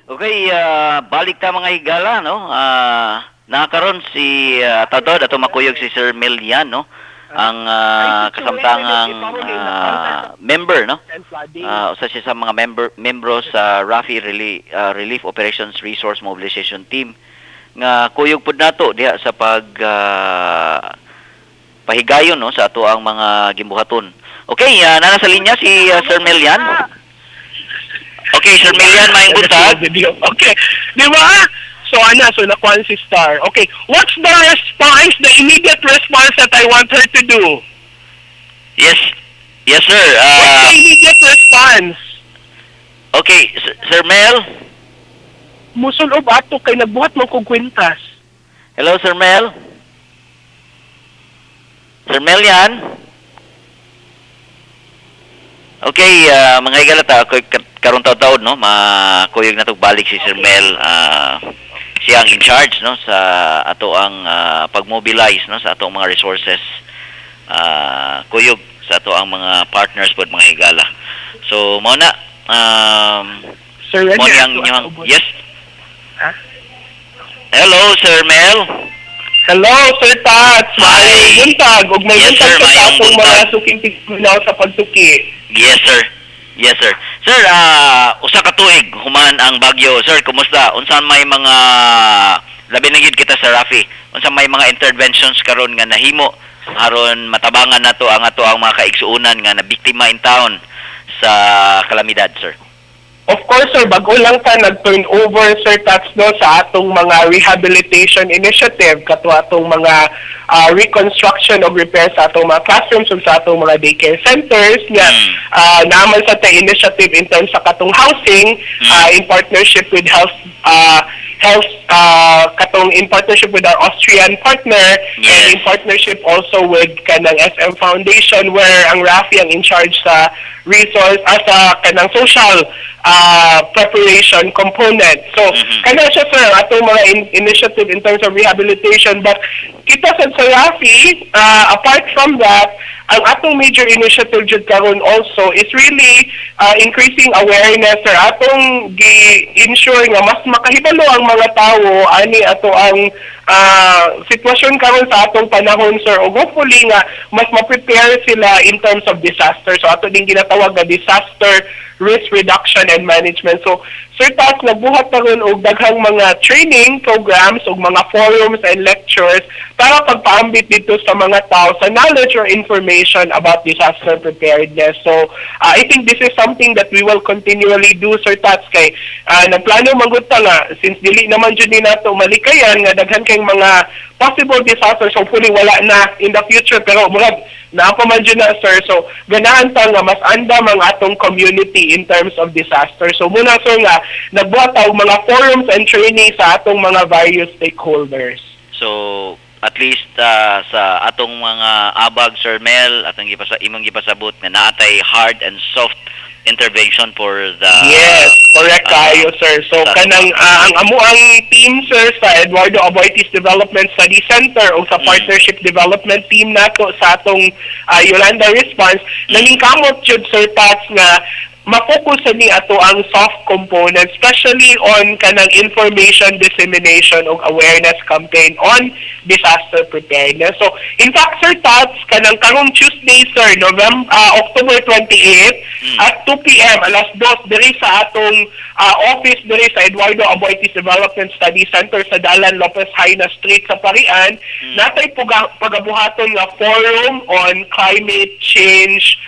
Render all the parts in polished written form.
Okay, balik ta, mga higala, no? Nakaron si Tadod ato makuyog si Sir Melian, no? Ang kasamtangang member, no? Usa siya sa mga membro sa RAFI Relief Operations Resource Mobilization Team nga kuyog pud nato diha sa pag pahigayon, no, sa ato ang mga gimbuhaton. Okay, nana sa linya si Sir Melian. Okay, Sir Melian, maayong buntag. Video. Okay. Di ba? So, ana, so nakuha si Star. Okay. What's the response, the immediate response that I want her to do? Yes. Yes, sir. What's the immediate response? Okay, Sir Mel. Musulob ato kay nagbuhat man kog kwintas. Hello, Sir Mel. Sir Mel yan. Okay, mga higala ta, karon taud, no, makuyog na balik si Sir Mel. Siya ang in charge, no, sa ato ang pag-mobilize, no, sa atong mga resources. Kuyog sa ato ang mga partners pod, mga higala. So, mao na Sir Rene, mo niyang ato, inyong ato, yes. Ha? Hello, Sir Mel. Hello, Sir Tats. Hi. Maayong buntag. Ug may Yes, buntag sir, sa maayong atong mga buntag. Suking tigminaw sa pagsuki. Yes, sir. Yes, sir. Sir, usa ka tuig human ang bagyo. Sir, kumusta? Unsa may mga, labi na gyud kita sa Rafi. Unsa may mga interventions karon nga nahimo aron matabangan nato ang ato ang mga kaigsuonan nga nabiktima in town sa kalamidad, sir? Of course, sir, bago lang ta nag-turn over, Sir Tats, no, sa atong mga rehabilitation initiative, kato atong mga reconstruction o repair sa atong mga classrooms ug sa atong mga daycare centers nga naman sa ta initiative in terms sa katong housing in partnership with health health katong in partnership with our Austrian partner and in partnership also with kanang SM Foundation, where ang RAFI ang in charge sa resource as sa kanang social preparation component. So kana siya, sir, atong mga initiative in terms of rehabilitation, but kita sad sa RAFI, apart from that, ang atong major initiative jud karon also is really increasing awareness, sir. Atong gi-ensure nga mas makahibalo ang mga tawo ani ato ang sitwasyon karon sa atong panahon, sir, ug hopefully nga mas ma-prepare sila in terms of disaster. So ato din ginatawag nga disaster risk reduction and management. So, Sir Tats, nagbuhat karon og daghang mga training programs ug mga forums and lectures para pagpaambit dito sa mga tao sa knowledge or information about disaster preparedness. So, I think this is something that we will continually do, Sir Tats, kay nagplano man gud ta nga since dili naman jud ni nato malikayan nga daghan kay mga possible disasters, hopefully wala na in the future, pero murag naa pa man jud na, sir. So ganahan ta nga mas andam ang atong community in terms of disaster. So muna, sir, nga nagbuhat ta og mga forums and training sa atong mga various stakeholders. So, at least sa atong mga abag, Sir Mel, atong imong gipasabot nga naatay hard and soft intervention for the Yes, correct kayo, sir. So kanang ang amo ang team, sir, sa Eduardo Aboitiz Development Study Center o sa Partnership Development Team nato sa atong Yolanda response, naningkamot jud, Sir Tats, nga ma-focus sa ni ato ang soft component, especially on kanang information dissemination o awareness campaign on disaster preparedness. So, in fact, Sir Tats, kanang karong Tuesday, sir, November, October 28, at 2 p.m., alas 2, diri sa atong office diri sa Eduardo Aboitiz Development Study Center sa Dalan Lopez Jaena Street sa Parian, natay pagabuhaton nga forum on climate change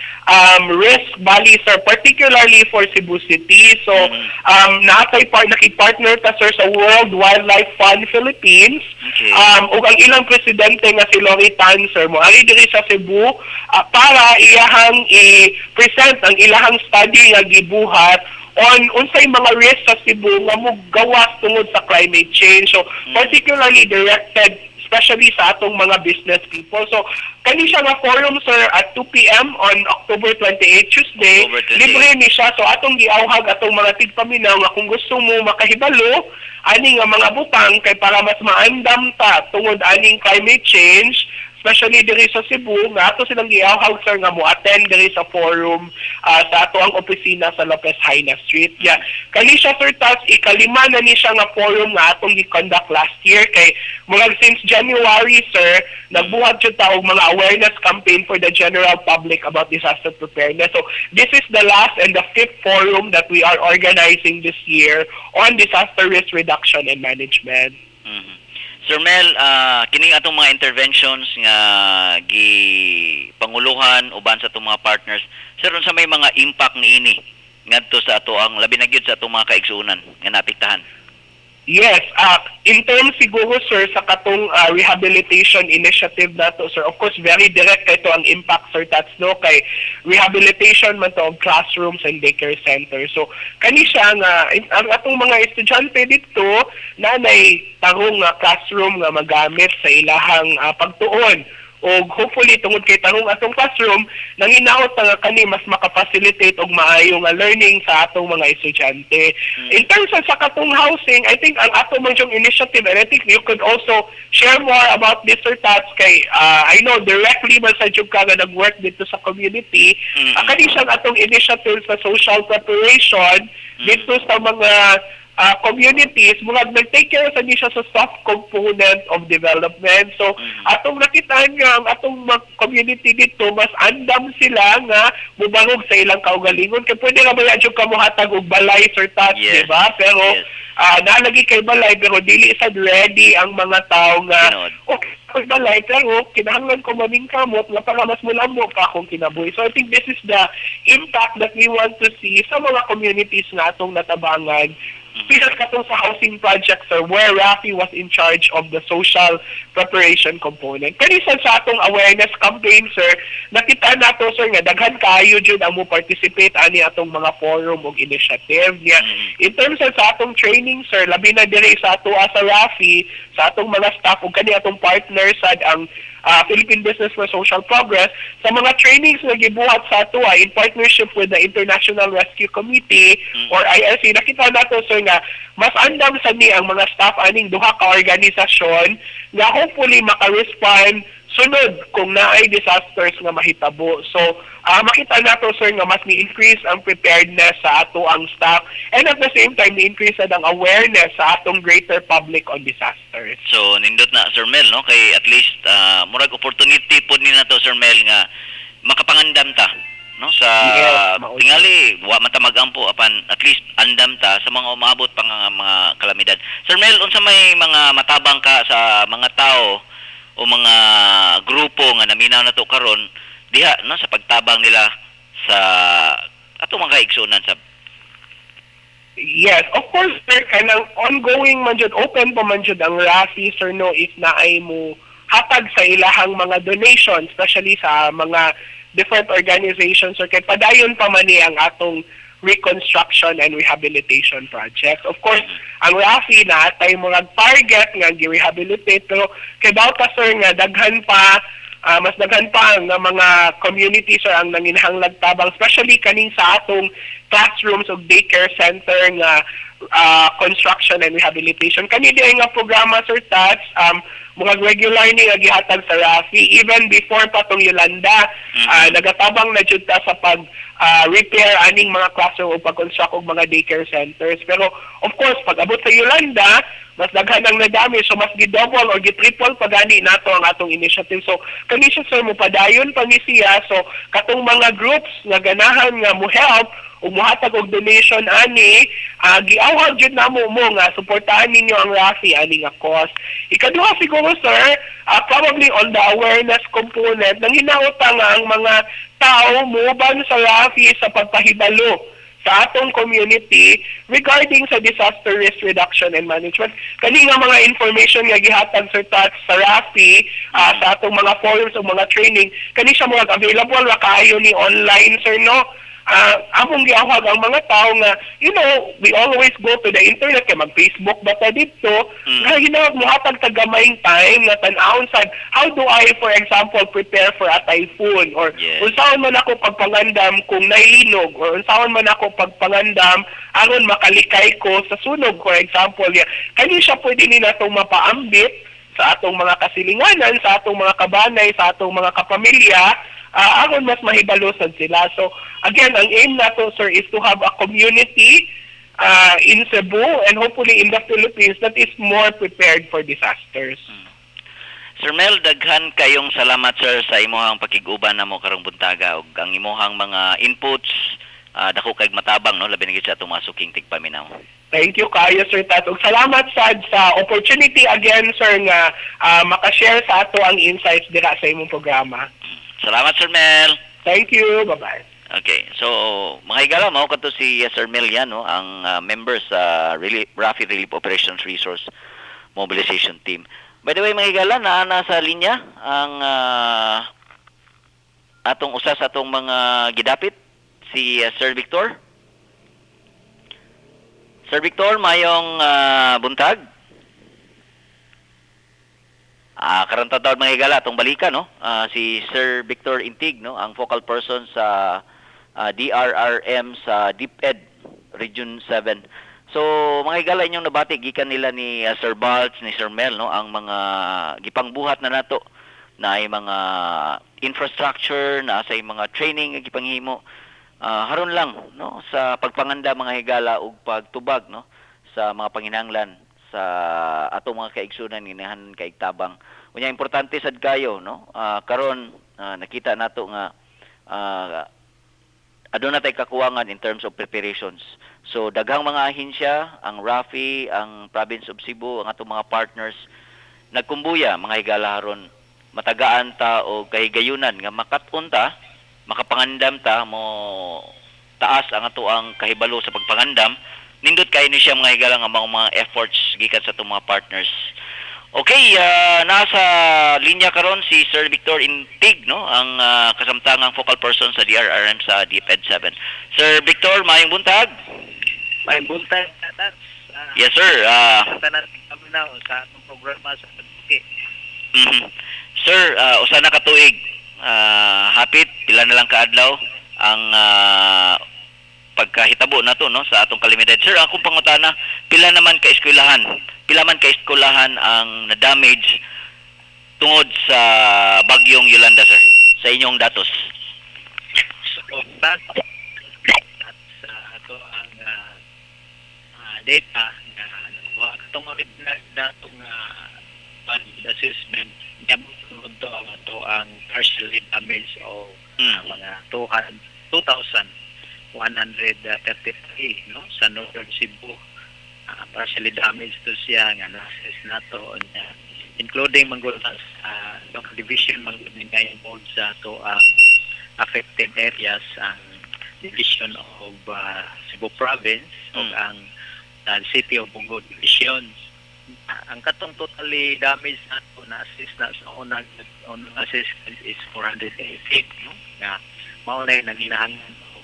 risk bali, sir, particularly for Cebu City. So, natay nakig-partner ta, sir, sa World Wildlife Fund Philippines. Ug ang ilang presidente nga si Lori Tan, sir, mo ari diri sa Cebu para iyahang i-present ang ilahang study nga gibuhat on unsay mga risk sa Cebu nga mogawas tungod sa climate change. So, particularly directed especially sa atong mga business people. So, kani siya nga forum, sir, at 2 p.m. on October 28, Tuesday. October 28. Libre ni siya. So, atong giawhag atong mga tigpaminaw nga kung gusto mo makahibalo ani nga mga butang kay para mas maandam ta tungod aning climate change, especially diri sa Cebu, nga ato silang giawhag, sir, nga mo attend diri sa forum. sa ato ang opisina sa Lopez Jaena Street. Yeah. Kani siya, Sir Tats, ikalima na ni siya nga forum nga atong gi-conduct last year kay murag since January, sir, nagbuhat jud ta og mga awareness campaign for the general public about disaster preparedness. So this is the last and the fifth forum that we are organizing this year on disaster risk reduction and management. Sir Mel, kining atong mga interventions nga gi panguluhan uban sa atong mga partners, sir, unsa may mga impact niini ngadto sa ato ang labi na gyud sa atong mga kaigsuonan nga naapektahan? Yes, in terms siguro, sir, sa katong rehabilitation initiative nato, sir, of course very direct kay to ang impact, Sir Tats, no, kay rehabilitation man to og classrooms and daycare centers. So kani siya nga ang atong mga estudyante dito nanay tarong nga classroom nga magamit sa ilahang pagtuon og hopefully tungod kay tarong atong classroom, nanginaot nga kani mas maka-facilitate og maayo nga learning sa atong mga estudyante. In terms of sa katong housing, I think ang ato man yung initiative, and I think you could also share more about this, Sir Tats, kay I know directly man sa jud ka nga nag-work dito sa community. Kani siyang atong initiative sa social preparation dito sa mga communities, murag nag-take care sa ni siya sa soft component of development. So, atong nakitaan nga ang atong mga community dito, mas andam sila nga mubarog sa ilang kaugalingon. Kay pwede ra ba yan yung kamuhatag og balay, Sir Tats, di ba? Pero, nalagi kay balay, pero dili sad ready ang mga tao nga, Tinuod. okay, ako'y balay, pero kinahanglan ko maningkamot nga para mas mulamo pa akong kinabuhi. So I think this is the impact that we want to see sa mga communities nga atong natabangan. Pilas katong sa housing project, sir, where Rafi was in charge of the social preparation component. Kani sa atong awareness campaign, sir, nakita nato, sir, nga daghan kaayo jud ang mo participate ani atong mga forum ug initiative niya. In terms of sa atong training, sir, labi na diri sa ato sa Rafi, sa atong mga staff ug kani atong partners sad ang Philippine Business for Social Progress, sa mga trainings nga gibuhat sa ato in partnership with the International Rescue Committee or IRC, nakita nato, sir, nga mas andam sa ni ang mga staff aning duha ka organisasyon nga hopefully maka-respond sunod kung naay disasters nga mahitabo. So, makita nato, sir, nga mas ni-increase ang preparedness sa ato ang staff and at the same time ni-increase sad ang awareness sa atong greater public on disasters. So nindot na, Sir Mel, no, kay at least murag opportunity pod ni nato, Sir Mel, nga makapangandam ta, no, sa Yes, mao. Tingali wa man ta magampo apan at least andam ta sa mga umaabot pa nga mga kalamidad. Sir Mel, unsa may mga matabang ka sa mga tao o mga grupo nga naminaw nato karon diha, no, sa pagtabang nila sa ato mga kaigsuonan sa Yes, of course, sir, kanang ongoing man jud, open pa man jud ang Rafi, sir, no, if naay mo hatag sa ilahang mga donations, especially sa mga different organizations, or kay padayon pa man ni ang atong reconstruction and rehabilitation projects. Of course, ang Rafi na tay mga target nga gi-rehabilitate, pero kay ta, sir, nga daghan pa, mas daghan pa ang nga mga communities or ang nanginahanglag tabang, especially kaning sa atong classrooms ug daycare center nga construction and rehabilitation. Kani di nga programa, Sir Tats, mga regular ni nga gihatag sa Rafi even before pa tong Yolanda. Nagatabang na jud ta sa pag repair aning mga classroom o pag-construct og mga daycare centers, pero of course pag abot sa Yolanda, mas daghan ang nadami, so mas gi-double or gi-triple pa gani nato ang atong initiative. So kani siya, sir, mo padayon pa ni siya. So katong mga groups nga ganahan nga mo help ug mohatag og donation ani, giawhag jud namo mo nga suportahan ninyo ang Rafi ani nga cause. Ikaduha siguro, sir, probably on the awareness component, nanghinauta nga ang mga tao moban sa Rafi sa pagpahibalo sa atong community regarding sa disaster risk reduction and management. Kani nga mga information nga gihatag, Sir Tats, sa Rafi, sa atong mga forums o mga training, kani siya mga available ra kaayo ni online, sir, no? Among giawhag ang mga tao nga we always go to the internet kay mag-Facebook ba ta dito, nga hinawag mohatag ta gamayng time nga tan-awon sad how do I, for example, prepare for a typhoon or unsaon man ako pagpangandam kung naiinog or unsaon man ako pagpangandam aron makalikay ko sa sunog, for example. Yeah. Kani siya pwede ni natong mapaambit sa atong mga kasilinganan, sa atong mga kabanay, sa atong mga kapamilya. Aron mas mahibalo sad sila. So again, ang aim nato, sir, is to have a community in Cebu and hopefully in the Philippines that is more prepared for disasters. Sir Mel, daghan kayong salamat, sir, sa imuhang pakig-uban namo karong buntaga ug ang imuhang mga inputs, dako kay matabang, no, labi na gyud sa atong mga suking tigpaminaw. Thank you kayo, Sir Tat. Ug salamat sad sa opportunity again, sir, nga makashare sa ato ang insights dira sa imong programa. Salamat, Sir Mel. Thank you. Bye-bye. Okay. So, mga higala, mao kato si Sir Mel yan, no, ang member sa Rafi Relief Operations Resource Mobilization Team. By the way, mga higala, naa na sa linya ang atong usa sa atong mga gidapit, si Sir Victor. Sir Victor, mayong buntag. Karon taon, mga higala, atong balikan, no? Si Sir Victor Intig, no, ang focal person sa DRRM sa DepEd Region 7. So, mga higala, inyong nabati gikan nila ni Sir Balch, ni Sir Mel, no, ang mga gipangbuhat na nato na ay mga infrastructure, na sa mga training nga gipanghimo. Haron lang, no, sa pagpanganda, mga higala, ug pagtubag, no, sa mga panginahanglan sa atong mga kaigsunan ginahan kaigtabang. Unya importante sad kayo, no, karon nakita nato nga aduna tay kakuwangan in terms of preparations. So daghang mga ahensya, ang RAFI, ang Province of Cebu, ang atong mga partners nagkumbuya, mga higala, haron matagaan ta o kahigayunan nga makat-on ta, makapangandam ta, mo taas ang ato ang kahibalo sa pagpangandam. Nindot kayo ni siya, mga higala, nga mga efforts gikan sa atong mga partners. Okay, nasa linya karon si Sir Victor Intig, no, ang kasamtangang focal person sa DRRM sa DepEd 7. Sir Victor, maayong buntag. May buntag, Tats. Yes, sir. Tanan kami na sa atong programa sa Pagbuki. Sir, usa na ka tuig. Hapit pila na lang kaadlaw ang pagkahitabo nato, no, sa atong kalamidad. Sir, akong pangutana, pila naman ka eskwelahan? Pila man ka eskwelahan ang na-damage tungod sa bagyong Yolanda, sir? Sa inyong datos. So, at sa ato ang data nga nakuha katong original datong assessment, niabot to ang ato ang partially damage o mga 200 2,133, no, sa Northern Cebu. Partially damaged to siya nga na-assess nato niya, including manggol sa local division manggol nga involved sa ato ang affected areas, ang division of Cebu Province ug ang City of Bogo Division. Ang katong totally damage nato na assess na sa unang assessment is 418, no, nga mao na yung nanginahanglan og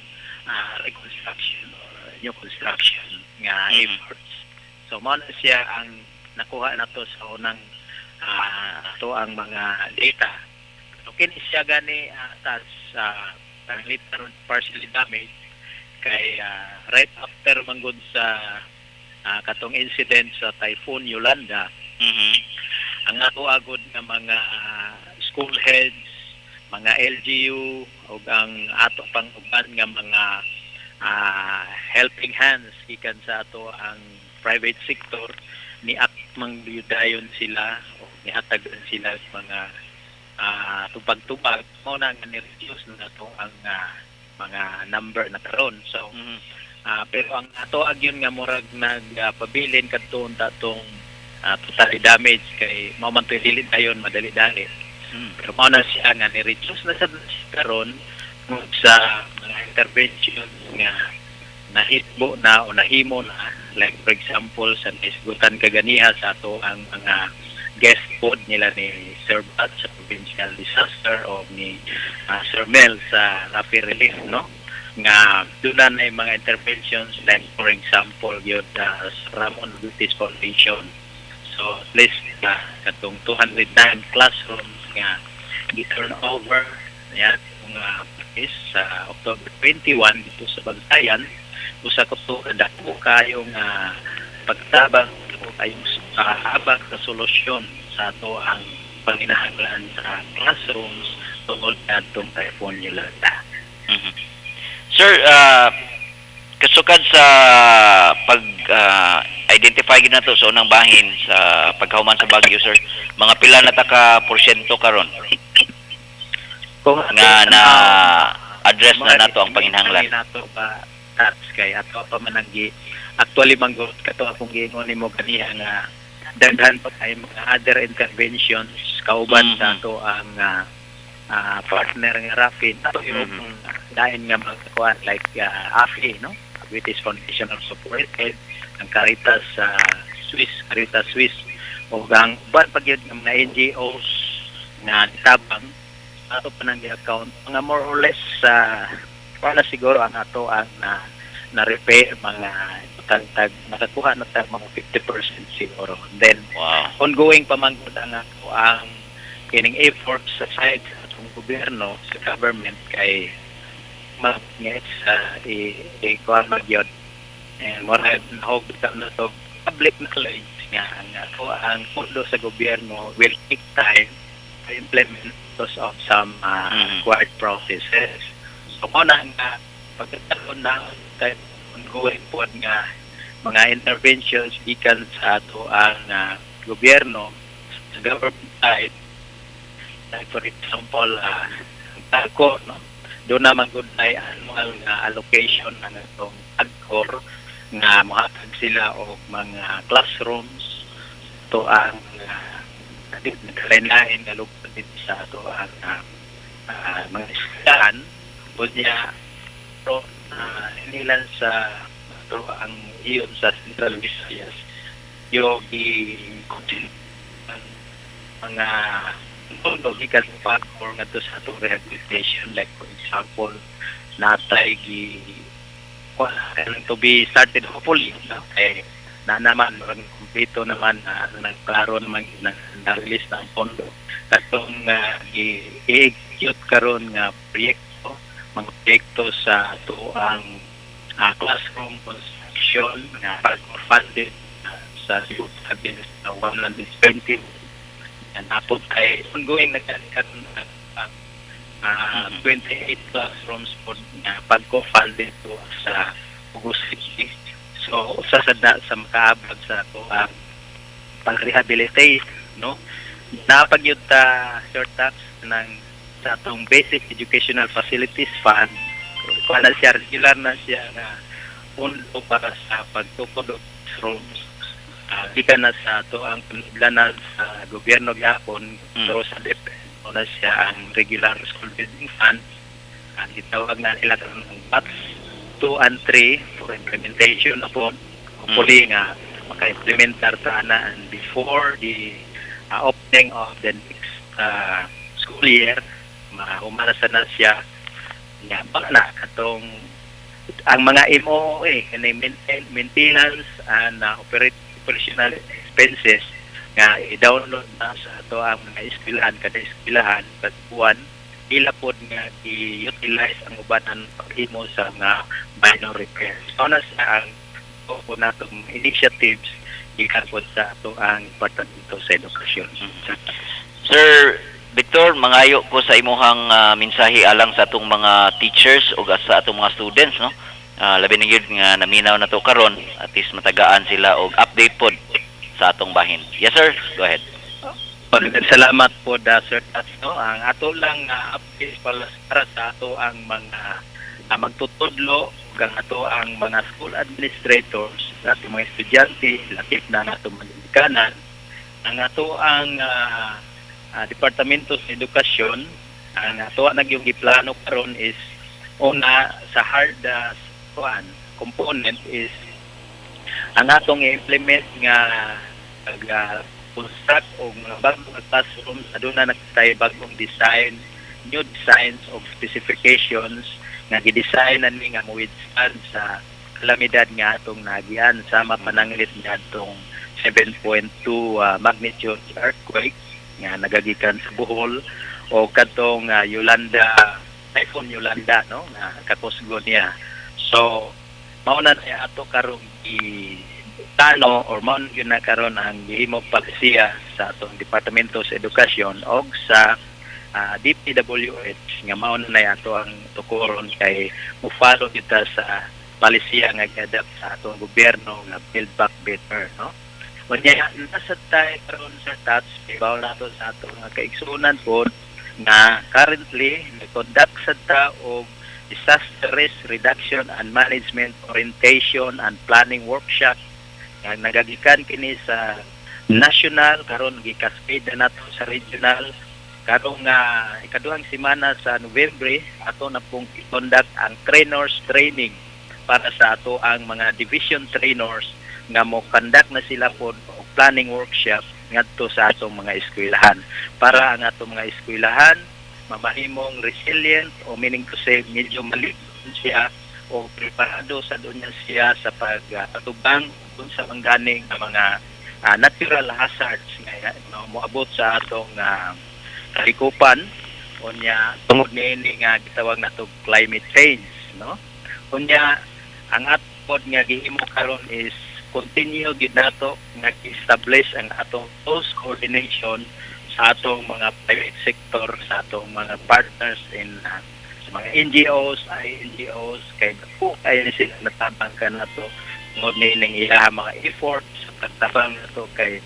reconstruction or new construction nga efforts. So mao na siya ang nakuha nato sa unang ato ang mga data. So kini siya gani, tas panglitaron partially damaged kay right after manggod sa katong incident sa Typhoon Yolanda, ang ato agod nga mga school heads, mga LGU ug ang ato pang uban nga mga helping hands gikan sa ato ang private sector ni act dayon sila o nihatagan sila sa mga tubag-tubag, mo na nga ni-reduce na nato ang mga number na karon. So pero ang ato agyon nga murag nagpabilin kadto unta tong totally damage kay mao man to'y dili dayon madali-dali. Pero mao na siya nga ni-reduce na sad karon sa mga intervention nga nahitbo na o nahimo na, like for example sa naisgutan kaganiha sa ato ang mga guest pod nila ni Sir Bat sa Provincial Disaster o ni Sir Mel sa Rapid Relief, no, nga doon na yung mga interventions, like for example yun sa Ramon British Foundation. So at least katong 209 classrooms nga gi-turn over yan is sa October 21 dito sa Bantayan, usa ka to dako kayo nga pagtabang o kayong habang sa solusyon sa ato ang panginahanglan sa classrooms. tungod ngadtong Typhoon Yolanda. Sir, kasukad sa pag identify gyud nato sa unang bahin sa pagkahuman sa bagyo, sir, mga pila na ta ka porsyento karon Kung nga na address na nato ang panginhanglan? Nato ba, Tats, kay ato pa man ang gi actually manggod kato akong giingon nimo ganiha nga daghan pa kay mga other interventions kauban sa ato ang partner nga RAFI ato yung lain nga mga kuan like AFI, no, British Foundation of Support Aid, ang Caritas sa Swiss, Caritas Swiss, ug ang uban pa gyud nga mga NGOs nga nitabang. Ato pa nang account mga more or less sa wala siguro ang ato ang na repair, mga tagtag nakakuha na tag mga 50% siguro. Then ongoing pa man gud ang ato ang kining effort sa side sa atong gobyerno, sa government, kay mag nga sa i i kuan man gyud and mura nahog bitaw na to public knowledge nga ang ato ang pondo sa gobyerno will take time to implement because of some required processes. So mao na nga pagkakaroon na kay ongoing pod nga mga interventions gikan sa ato ang gobyerno, sa government side, like for example, ang PAGCOR, no, doon naman gud ay annual nga allocation ang atong PAGCOR nga mohatag sila og mga classrooms to ang nagkalain-lain nga lugar dito sa ato ang mga eskwelahan. Unya pero nilan sa ato ang iyon sa Central Visayas yo gi ang mga pondo gikan sa PAGCOR ngadto sa atong rehabilitation. Like for example, natay gi kuan to be started hopefully, no, kay na naman murag kumpleto naman na nagklaro naman na release na ang pondo katong i-execute karon nga proyekto, mga proyekto sa ato ang classroom construction nga PAGCOR funded sa Cebu Province na 120 and napod kay ongoing na kani karon 28 classrooms po nga PAGCOR funded to sa Bogo City. So usa sa da sa makaabag sa ato ang pag-rehabilitate, no. Napagyud ta, Sir Tats, ng sa atong Basic Educational Facilities Fund. Kuha na siya, regular na siya nga pondo para sa pagtukod og classrooms. Gikan na sa ato ang panudlanan sa gobyerno gyapon pero sa DepEd na siya ang regular school building fund. Ang gitawag na nila karon ang batch 2 and 3 for implementation na po. Hopefully nga maka-implementar ta na and before the opening of the next school year, mahumana sa na siya nga baka na katong ang mga MOOE kani maintenance and operational expenses nga i-download na sa ato ang mga eskwelahan, kada eskwelahan kada buwan, ila pod nga i-utilize ang uban paghimo sa mga minor repairs. So na sa ang po natong initiatives gikan pod sa ato ang Departamento sa Edukasyon. Sir Victor, mangayo ko sa imuhang mensahe alang sa atong mga teachers o sa atong mga students, no? Labi na gyud nga naminaw na to karon, at least matagaan sila og update pod sa atong bahin. Yes sir, go ahead. Salamat po da, Sir Tats, no. Ang ato lang update pala para sa ato ang mga magtutudlo ug ang ato ang mga school administrators, sa atong mga estudyante, lakip na ang atong mga ginikanan. Ang ato ang Departamento sa Edukasyon, ang ato na yung giplano karon is una sa hard kuan component is ang atong i-implement nga pag construct og mga bagong classrooms. Aduna na tay bagong design, new designs of specifications nga gi-design na ni nga mo-withstand sa kalamidad nga atong naagian sama pananglit ngadtong 7.2 magnitude earthquake nga nagagikan sa Bohol o kadtong Yolanda, Typhoon Yolanda, no, nga kakusgo niya. So mao na siya ato karong i plano or mao na gyud na karon ang gihimong palisiya sa atong Departamento sa Edukasyon og sa DPWH nga mao na nay ato ang tukoron kay mo-follow kita sa palisiya nga gi-adapt sa atong gobyerno nga Build Back Better, no? Unya nasa tayo karon, Sir Tats, ibaw nato sa atong mga kaigsuonan pod nga currently nag-conduct sad ta og disaster risk reduction and management orientation and planning workshop nga nagagikan kini sa national, karon gi-cascade na nato sa regional. Karong nga ikaduhang semana sa Nobyembre, ato na pong i-conduct ang trainers training para sa ato ang mga division trainers nga mo conduct na sila po og planning workshop ngadto sa atong mga eskwelahan para ang atong mga eskwelahan mamahimong resilient, o meaning to say medyo malig-on siya o preparado sa doon niya siya sa pagpatubang dun sa mangganing nga mga natural hazards nga, no, moabot sa atong kalikupan unya tungod niini nga gitawag nato climate change, no? Unya ang atong nga gihimo karon is continue gid nato nga establish ang atong close coordination sa atong mga private sector, sa atong mga partners in sa mga NGOs, INGOs, kay dako kay ni sila natabang ka nato tungod niining ilaha mga effort sa pagtabang nato, kay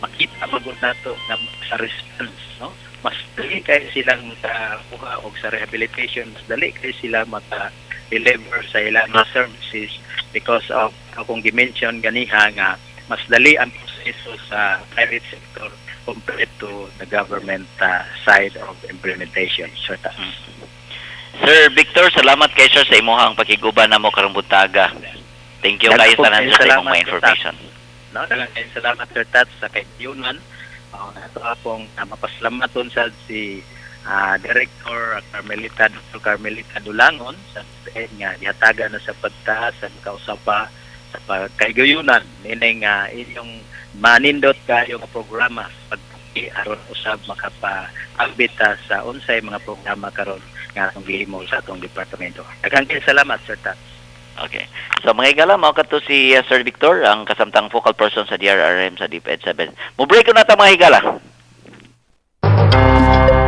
makita magud nato nga sa response, no, mas dali kay silang makakuha og sa rehabilitation, mas dali kay sila maka deliver sa ilang mga services because of akong gi-mention ganiha nga mas dali ang proseso sa private sector compared to the government side of implementation, Sir Tats. Sir Victor, salamat kay sir sa imuhang pakiguban namo karong buntaga. Thank you kayo tanan, sir, sa imong mga information. No, daghang kayong salamat, Sir Tats, sa kaigsuonan. Ato akong mapasalamaton sa si Director Carmelita, Dr. Carmelita Dulangon sa nga gihatagan na sa pagta sa makausap pa sa pagkaigayunan nining inyong manindot kayo nga programa sa pagtuki aron usab makapa-ambit ta sa unsay mga programa karon nga atong gihimo sa atong departamento. Daghang kayong salamat, Sir Tats. Okay. So mga higala, mao kato si Sir Victor, ang kasamtang focal person sa DRRM sa DepEd 7. Mo break ko na ta, mga higala.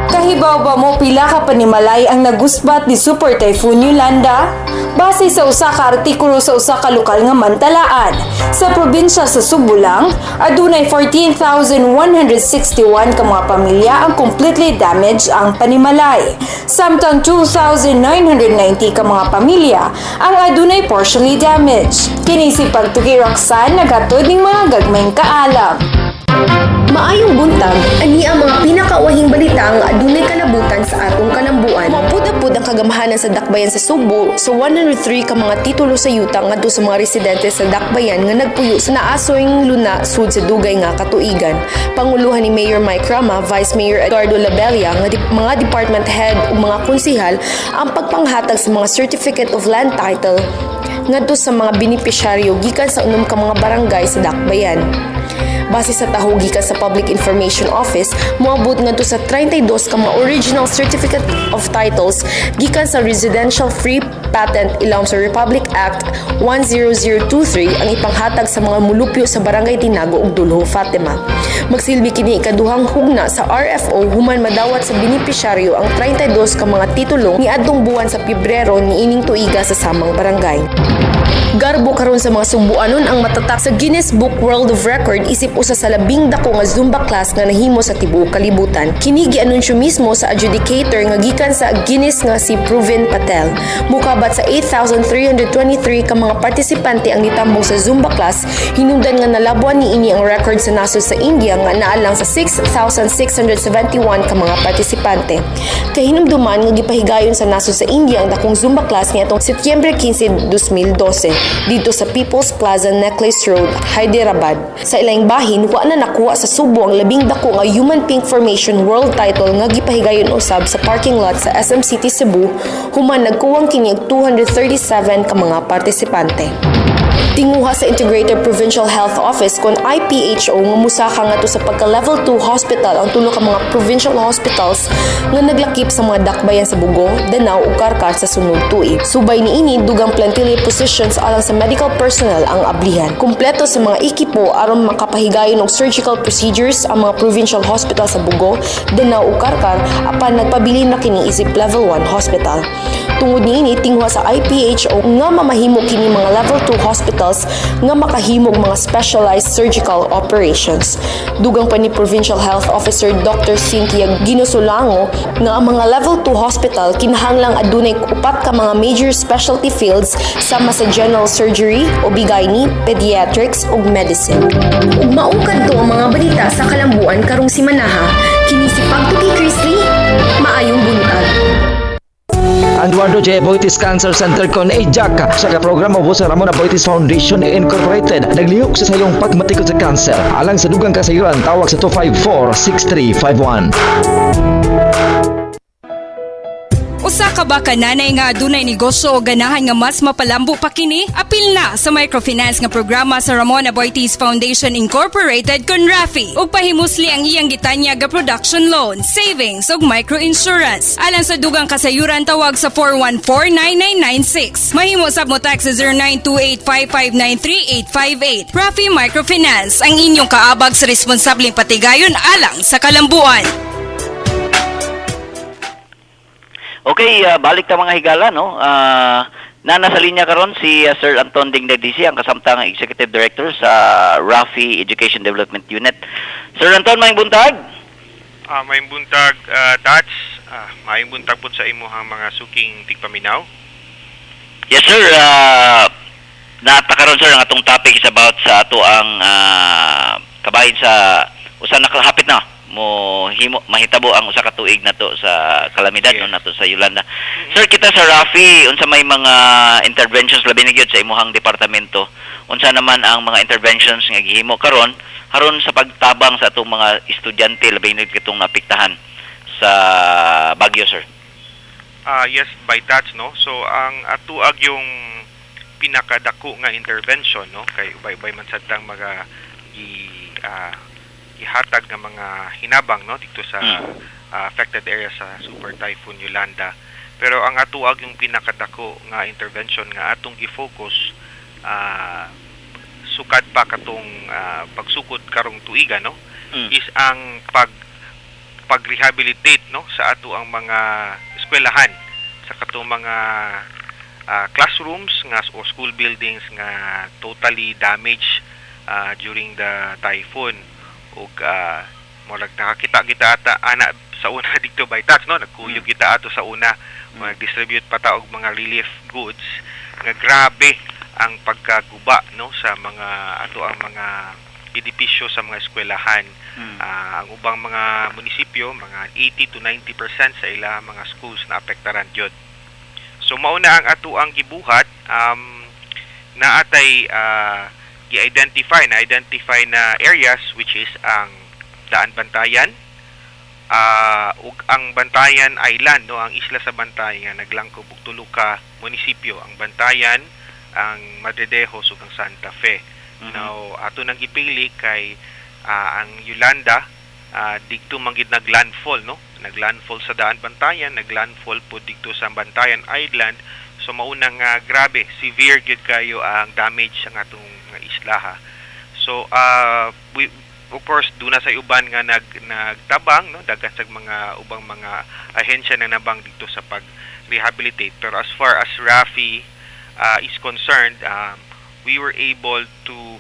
Kahibaw ba mo pila ka panimalay ang nagusbat ni Super Typhoon Yolanda? Base sa usa ka artikulo sa usa ka lokal nga mantalaan, sa probinsya sa Subo lang, adunay 14,161 ka mga pamilya ang completely damaged ang panimalay. Samtang 2,990 ka mga pamilya ang adunay partially damaged. Kini si Pagtuki Roxanne, naghatod ning mga gagmayng kaalam. Maayong buntag, ani ang mga pinakauwahing balita nga adunay kalabutan sa atong kalambuan. Maupod-upod ang kagamhanan sa Dakbayan sa Sugbo sa 103 ka mga titulo sa yuta ngadto sa mga residente sa Dakbayan nga nagpuyo sa naasoyng luna sud sa dugay nga katuigan. Panguluhan ni Mayor Mike Rama, Vice Mayor Edgardo Labella, nga mga department head ug mga konsihal ang pagpanghatag sa mga Certificate of Land Title ngadto sa mga benepisyaryo gikan sa unom ka mga barangay sa Dakbayan. Base sa taho gikan sa Public Information Office, moabot ngadto sa 32 ka mga original Certificate of Titles gikan sa Residential Free Patent ilawom sa Republic Act 10023 ang ipanghatag sa mga mulupyo sa Barangay Tinago ug Dulho Fatima. Magsilbi kini ikaduhang hugna sa RFO human madawat sa benepisyaryo ang 32 ka mga titulo niadtong buwan sa Pebrero niining tuiga sa samang barangay. Garbo karon sa mga Sugbuanon ang matatak sa Guinness Book World of Record isip usa sa labing dako nga Zumba class nga nahimo sa tibuok kalibutan. Kini gianunsyo mismo sa adjudicator nga gikan sa Guinness nga si Provin Patel. Mukabat sa 8,323 ka mga partisipante ang nitambong sa Zumba class, hinungdan nga nalabuan niini ang record sa nasod sa India nga naa lang sa 6,671 ka mga partisipante. Kahinumduman nga gipahigayon sa nasod sa India ang dakong Zumba class niadtong Setyembre 15, 2012 didto sa People's Plaza, Necklace Road, Hyderabad. Sa ilang bahin, wa na nakuha sa Subo ang labing dako nga Human Pink Formation World title nga gipahigayon usab sa parking lot sa SM City Cebu human nagkuwang kini og 237 ka mga partisipante. Tinguha sa Integrated Provincial Health Office kon IPHO nga musaka ngadto sa pagka level 2 hospital ang tulo ka mga provincial hospitals nga naglakip sa mga dakbayan sa Bogo, Danao ug Carcar sa sunod tuig. Subay niini, dugang plantilla positions alang sa medical personnel ang ablihan. Kumpleto sa mga ekipo aron makapahigayon og surgical procedures ang mga provincial hospital sa Bogo, Danao ug Carcar, apan nagpabilin na kini isip level 1 hospital. Tungod niini, tinguha sa IPHO nga mamahimo kini mga level 2 hospitals nga makahimog mga specialized surgical operations. Dugang pa ni Provincial Health Officer Dr. Cynthia Ginosulango nga ang mga level 2 hospital kinahanglang adunay upat ka mga major specialty fields sama sa general surgery, OB-GYN, pediatrics ug medicine. Ug maong kadto ang mga balita sa kalambuan karong simanaha. Kini si Pagtuki Chrisley, maayong buntag. Ang Eduardo J. Aboitiz Cancer Center kon AJAC sa ka programa sa Ramon Aboitiz Foundation Incorporated naglihok sa sayong pagmatikod sa kanser. Alang sa dugang kasayuran, tawag sa 254-6351. Usa ka ba ka nanay nga adunay negosyo o ganahan nga mas mapalambo pa kini? Apil na sa microfinance nga programa sa Ramon Aboitiz Foundation Incorporated kon RAFI ug pahimusli ang iyang gitanyag ga production loan, savings ug microinsurance. Alang sa dugang kasayuran, tawag sa 414-9996. Mahimo sab mo text sa 0928-559-3858. RAFI Microfinance, ang inyong kaabag sa responsableng patigayon alang sa kalambuan. Okay, balik ta, mga higala, no. Nana sa linya karon si Sir Anton Dingdagdisi, ang kasamtang Executive Director sa RAFI Education Development Unit. Sir Anton, maayong buntag. Maayong buntag, Tats. Maayong buntag po sa imuhang mga suking tigpaminaw. Yes, sir. Naa ta karon, sir, ang atong topic is about sa ato ang kabahin sa usa na hapit na mo himo mahitabo ang usa ka tuig nato sa kalamidad, no, nato sa Yolanda. Sir, kita sa RAFI, unsa may mga interventions labi na gyud sa imuhang departamento? Unsa naman ang mga interventions nga gihimo karon haron sa pagtabang sa atong mga estudyante, labi na gyud kitong naapektahan sa bagyo, sir? Yes, bai Tats, no. So ang atuag yung pinakadako nga intervention, no, kay ubay-ubay man sad tang mga gi gihatag nga mga hinabang, no, dito sa affected area sa Super Typhoon Yolanda. Pero ang atuag yung pinakadako nga intervention nga atong gi-focus sukad pa katong pagsukod karong tuiga, no, is ang pag-rehabilitate, no, sa ato ang mga eskwelahan, sa katong mga classrooms nga o school buildings nga totally damaged during the typhoon. Ug murag nakakita kita ata ana sa una dito, bai Tats, no, nagkuyog kita ato sa una, mag-distribute pa ta og mga relief goods nga grabe ang pagkaguba, no, sa mga ato ang mga edipisyo sa mga eskwelahan. Ang ubang mga munisipyo, mga 80 to 90% sa ila mga schools na apektaran gyud. So mauna ang ato ang gibuhat, naatay gi-identify na identify na areas, which is ang Daan Bantayan ug ang Bantayan Island, no, ang isla sa Bantayan nga naglangkob og tulo ka munisipyo, ang Bantayan, ang Madridejos ug ang Santa Fe. Now, ato nang gipili kay ang Yolanda didto man gid naglandfall, no, naglandfall sa Daan Bantayan, naglandfall po didto sa Bantayan Island. So mauna nga grabe, severe gyud kayo ang damage sa atong mga islaha. So we of course duna sa uban nga nagtabang, no, daghan sa mga ubang mga ahensya na nabang dito sa pag rehabilitate, pero as far as RAFI is concerned, we were able to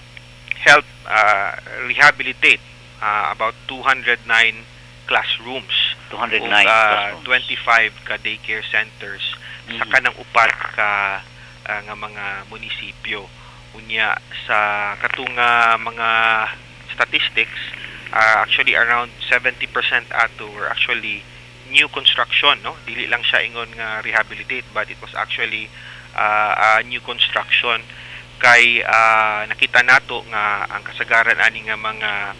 help rehabilitate about 209 classrooms 209 ug, classrooms. 25 ka daycare centers sa kanang upat ka nga mga munisipyo. Unya sa katunga mga statistics, actually around 70% ato were actually new construction, no, dili lang siya ingon nga rehabilitate, but it was actually new construction kay nakita nato nga ang kasagaran ani nga mga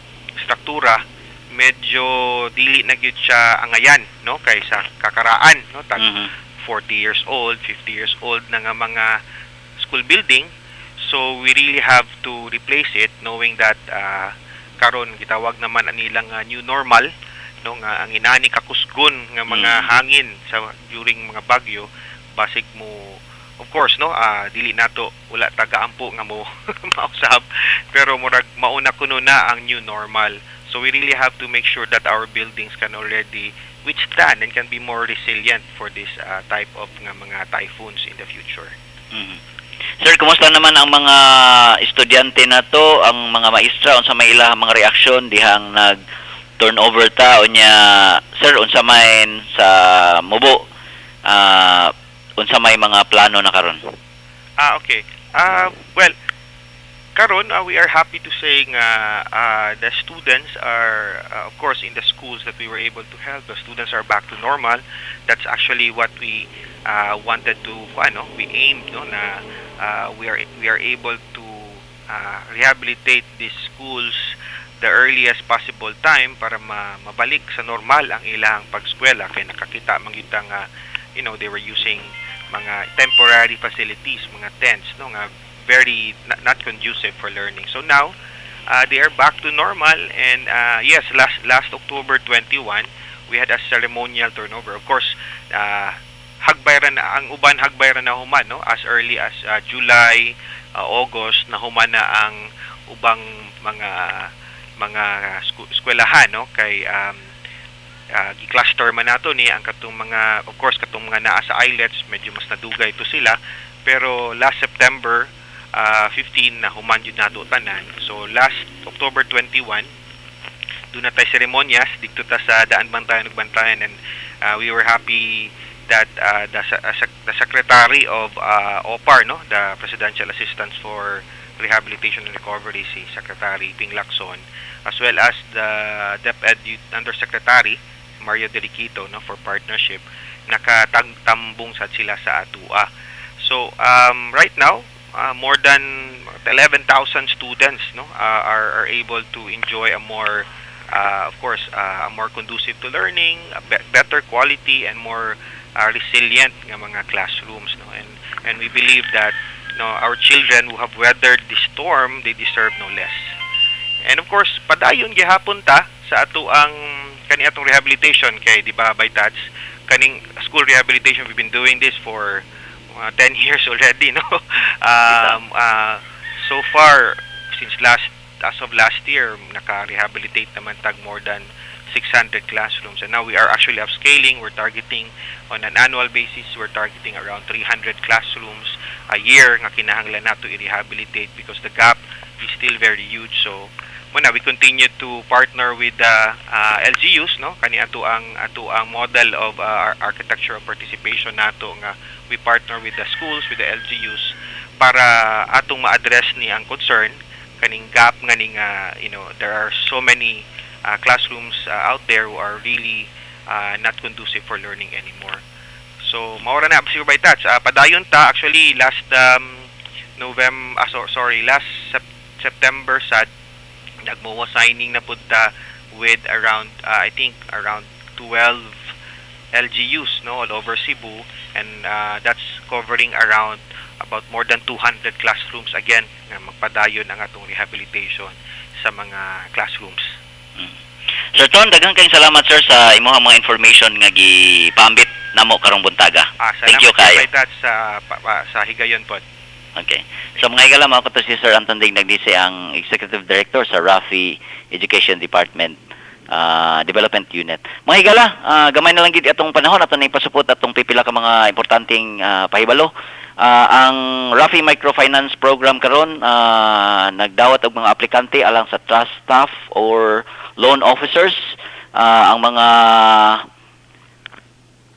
struktura medyo dili na gyud siya angayan, no, kay sa kakaraan, no, tag 40 years old, 50 years old na nga mga school building. So we really have to replace it, knowing that karon gitawag naman ang ilang new normal, no, nga ang inani kakusgon nga mga hangin sa during mga bagyo, basig mo, of course, no, dili nato, wala taga-ampo nga mo mausab, pero murag mauna kuno na ang new normal. So we really have to make sure that our buildings can already withstand and can be more resilient for this type of nga mga typhoons in the future. Sir, kumusta naman ang mga estudyante na to, ang mga maestra, unsa may ilang mga reaksyon dihang nag turnover ta? Unya, sir, unsa may sa mubo, unsa may mga plano na karon? Ah, okay. Well, karon we are happy to say nga the students are, of course, in the schools that we were able to help, the students are back to normal. That's actually what we wanted to, ano, we aimed, no, na we are able to rehabilitate these schools the earliest possible time para mabalik sa normal ang ilang pagskwela, kay nakakita man gyud nga they were using mga temporary facilities, mga tents, no, nga very not conducive for learning. So now they are back to normal and yes, last last October 21 we had a ceremonial turnover. Of course, hagbay ra na ang uban, hagbay ra na human, no, as early as July, August na human na ang ubang mga eskwelahan, no, kay gi-cluster man nato ni ang katong mga, of course, katong mga naa sa islets, medyo mas nadugay to sila, pero last September 15 na human jud nato tanan. So last October 21 duna tay seremonyas didto ta sa Daan Bantayan ug Bantayan and we were happy that the secretary of OPAR, no, the Presidential Assistance for Rehabilitation and Recovery, si Secretary Ping Lacson, as well as the DepEd Undersecretary Mario Deliquito, no, for partnership, nakatagtambong sad sila sa atua. So right now, more than 11,000 students, no, are able to enjoy a more of course, a more conducive to learning, a better quality and more resilient nga mga classrooms, no, and we believe that, no, our children who have weathered the storm, they deserve no less. And of course, padayon gihapon ta sa ato ang kani atong rehabilitation kay, di ba, Bai Tats, kaning school rehabilitation, we've been doing this for 10 years already, no. So far, since last as of last year, naka-rehabilitate naman tag more than 600 classrooms, and now we are actually upscaling. We're targeting on an annual basis, we're targeting around 300 classrooms a year nga kinahanglan nato i-rehabilitate because the gap is still very huge. So muna we continue to partner with the LGUs, no, kani ato ang model of architecture of participation nato nga we partner with the schools, with the LGUs, para atong ma-address ni ang concern kaning gap nga ning there are so many classrooms out there who are really not conducive for learning anymore. So mao ra na siguro, Bai Tats. Padayon ta. Actually, last November, so, sorry, last September sad nagmo signing na pud ta with around I think around 12 LGUs, no, all over Cebu, and that's covering around about more than 200 classrooms again nga magpadayon ang atong rehabilitation sa mga classrooms. Sir Ton, daghang kayong salamat, sir, sa imong mga information nga gipaambit namo karong buntaga. Ah, Thank you salamat kayo. Bai Tats, sa higayon pod. Okay. So mga higala, mao to si Sir Anton Ding Nagdisi, ang Executive Director sa RAFI Education Department Development Unit. Mga higala, gamay na lang gid atong panahon, ato na ipasupot atong pipila ka mga importanteng pahibalo. Ang RAFI Microfinance Program karon nagdawat og mga aplikante alang sa trust staff or loan officers. Ang mga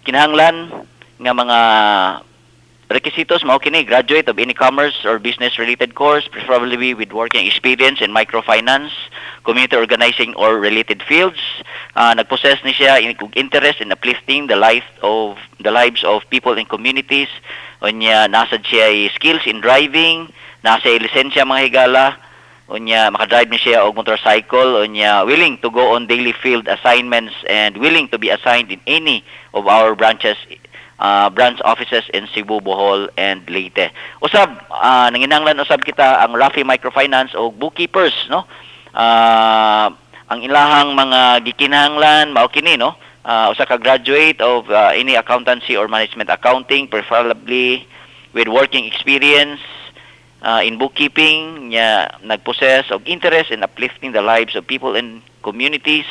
kinahanglan nga mga requisitos mao kini: graduate of any commerce or business related course, preferably with working experience in microfinance, community organizing or related fields. Nagpossess ni siya og interest in uplifting the lives of people in communities. Unya nasa siya skills in driving, nasa lisensya, mga higala, unya makadrive ni siya og motorcycle, unya willing to go on daily field assignments and willing to be assigned in any of our branches. branch offices in Cebu, Bohol, and Leyte. Usab, nanginanglan usab kita ang Rafi Microfinance o bookkeepers, no? Ang ilahang mga gikinahanglan mao kini, no? Usa ka graduate of any accountancy or management accounting, preferably with working experience in bookkeeping nya nagpossess of interest in uplifting the lives of people and communities,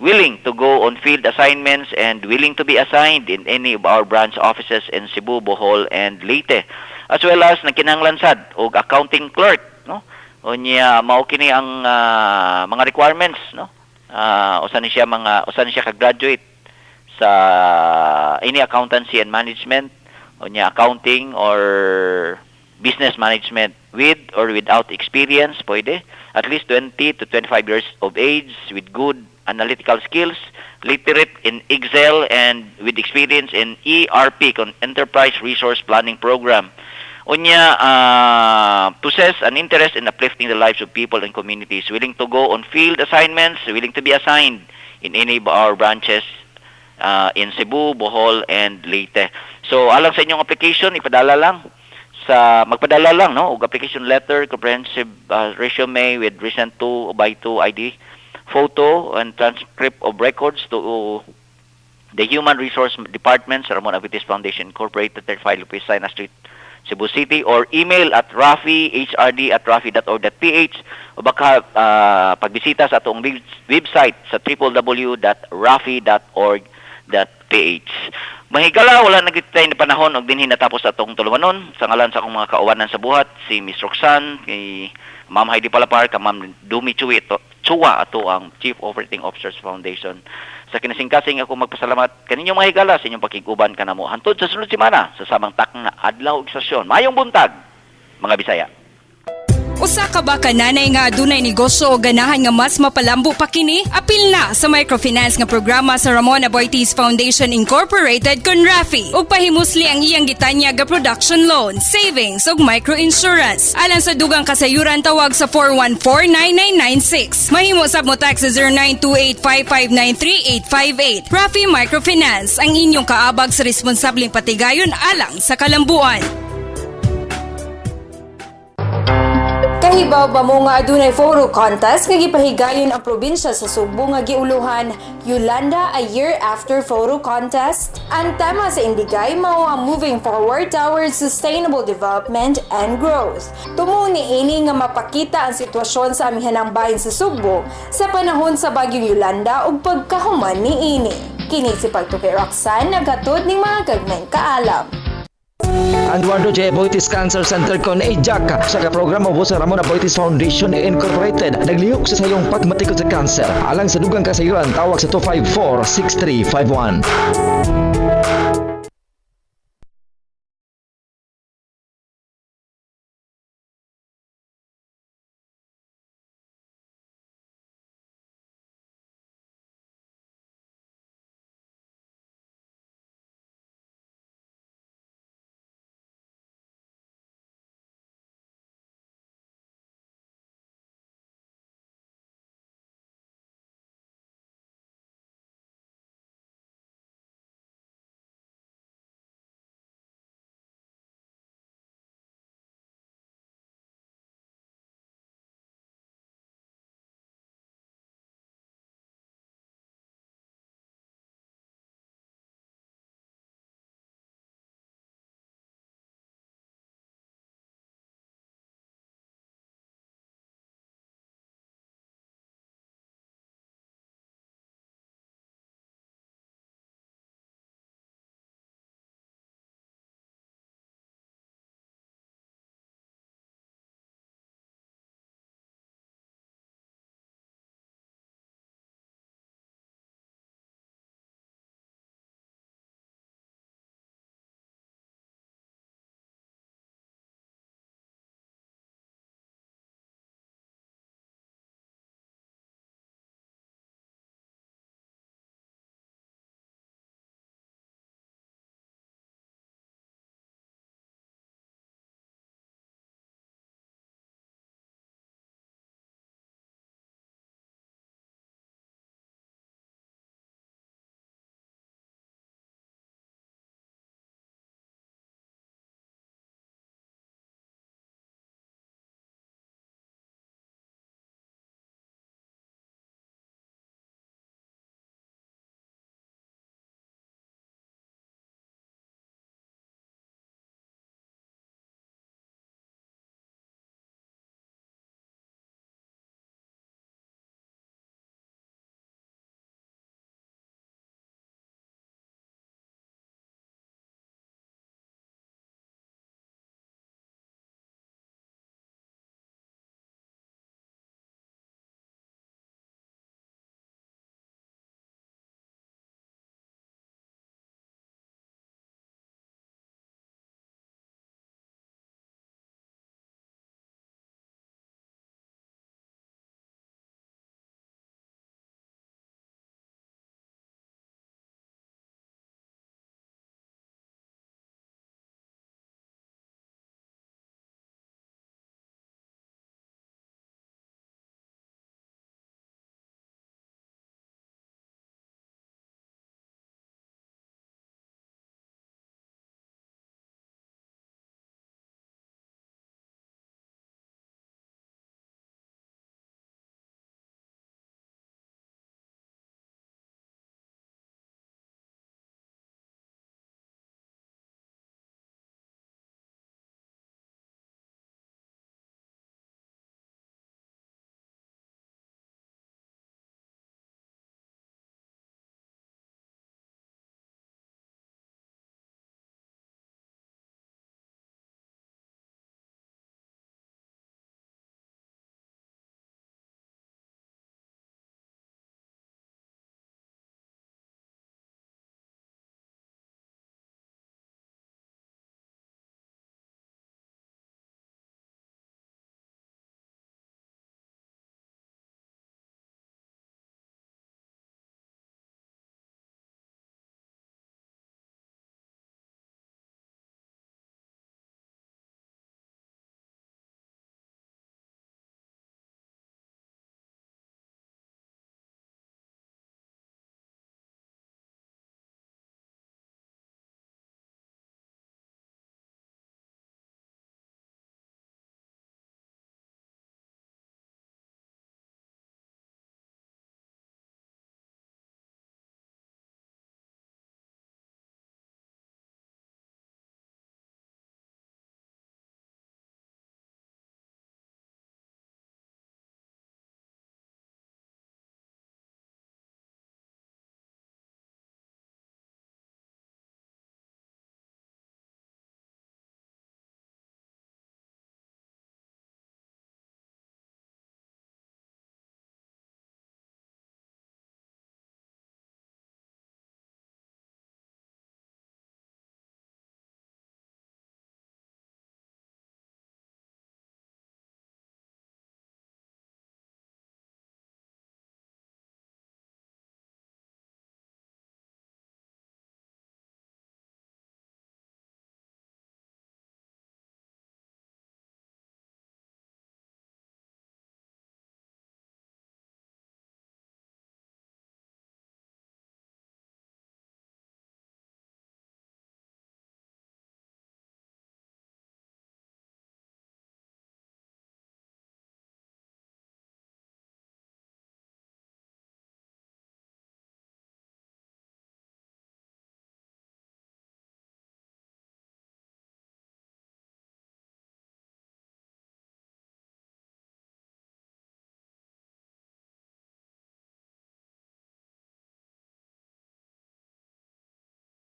willing to go on field assignments and willing to be assigned in any of our branch offices in Cebu, Bohol, and Leyte. As well as nagkinahanglan sad og accounting clerk, no? Unya mao kini ang mga requirements, no? Usa ni siya ka graduate sa any accountancy and management, unya accounting or business management with or without experience, pwede, at least 20 to 25 years of age, with good analytical skills, literate in Excel and with experience in ERP kon Enterprise Resource Planning Program. Unya possess an interest in uplifting the lives of people and communities, willing to go on field assignments, willing to be assigned in any of our branches in Cebu, Bohol, and Leyte. So alang sa inyong application, ipadala lang sa magpadala lang, no, og application letter, comprehensive resume with recent 2 by 2 ID photo and transcript of records to the Human Resource Department sa Ramon Aboitiz Foundation Incorporated, 35 Lopez Sina Street, Cebu City, or email at rafihrd@rafi.org.ph o baka pagbisita sa atong website sa www.rafi.org.ph. Mahigala, wala na gyud na panahon og dinhi natapos atong tulumanon. Sa ngalan sa akong mga kaubanan sa buhat, si Miss Roxanne, kay Ma'am Heidi Palapar, kay Ma'am Dumi Chui, ito, Chua, ato ang Chief Operating Officers Foundation. Sa kinasingkasing ako magpasalamat kaninyo, mga higala, sa inyong pakiguban kanamo. Hantod sa sunod semana sa samang takna nga adlaw ug istasyon. Maayong buntag, mga Bisaya. Usa ka ba ka nanay nga adunay negosyo o ganahan nga mas mapalambo pa kini? Apil na sa microfinance nga programa sa Ramon Aboitiz Foundation Incorporated kon RAFI ug pahimusli ang iyang gitanyag nga production loan, savings ug microinsurance. Alang sa dugang kasayuran, tawag sa 414-9996. Mahimo sab mo text sa 0928-559-3858. RAFI Microfinance, ang inyong kaabag sa responsableng patigayon alang sa kalambuan. Kahibaw ba mo nga adunay photo contest nga gipahigayon ang probinsya sa Sugbo nga giuluhan Yolanda a Year After Photo Contest? Ang tema sa indigay mao ang "Moving Forward Towards Sustainable Development and Growth." Tumong niini nga mapakita ang sitwasyon sa amihanang bahin sa Sugbo sa panahon sa bagyong Yolanda ug pagkahuman niini. Kini si Pagtukay Roxanne, naghatod ning mga gagmayng kaalam. Eduardo J. Aboitiz Cancer Center kon AJAC sa ka-programa ubos sa Ramon Aboitiz Foundation Incorporated naglihok sa sayong pagmatikod sa cancer. Alang sa dugang kasayuran, tawag sa 254-6351.